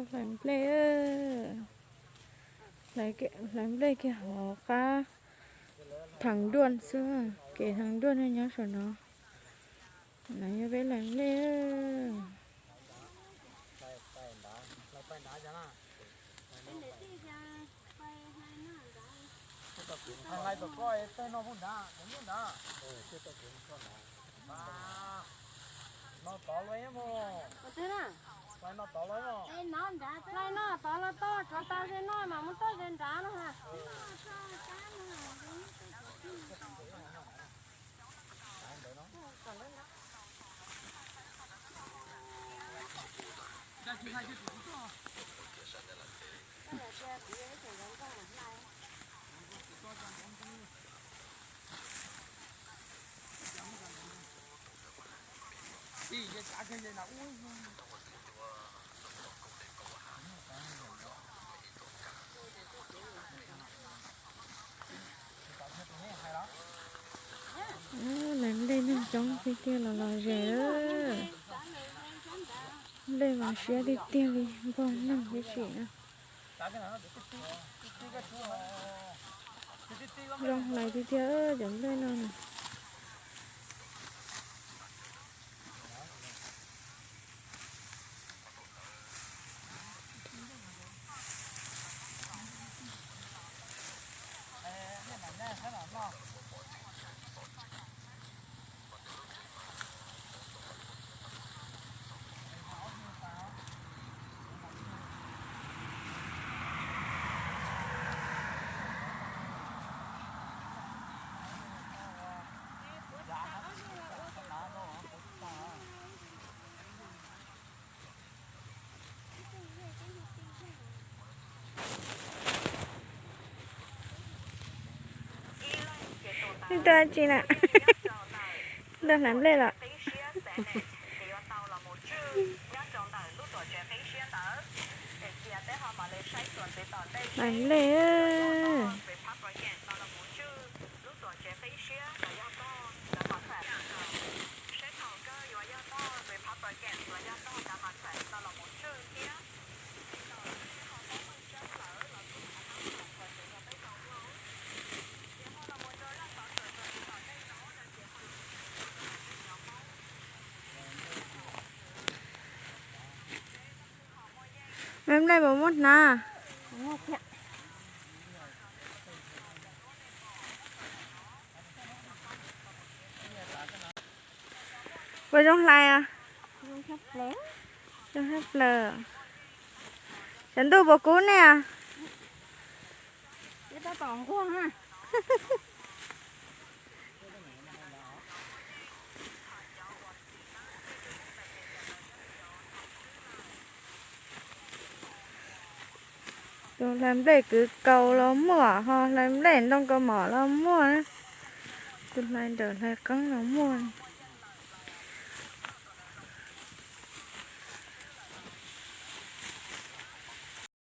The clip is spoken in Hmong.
Hlais nplej, hlais nplej kiag hauv qab Thaj Duaj xwb, kev Thaj Duaj nyob saum no. No yog peb hlais nplej. Hlais noj tod los toj, tsov tau ze noj mas muab toj ze nrad no ha. Hlais nplej neeg coob tiag tiag los los zes. Nplej mas siab tiag tiag li, npog neeg tib si na. Zoo hlais tiag tiag cov nplej no na. Ntuj, tsis na, ntuj hlais nplej los. Hlais nplej. Me nplej puas muaj hnav? Puas zoo hlais? Zoo tshaj plaws. Cov ntuj puas kub nej? Tus hlais nplej kwv kaus los muaj, ho hlais nplej ntoo kaus mom los muaj, tus hlais nrawm hlais qeeb los muaj.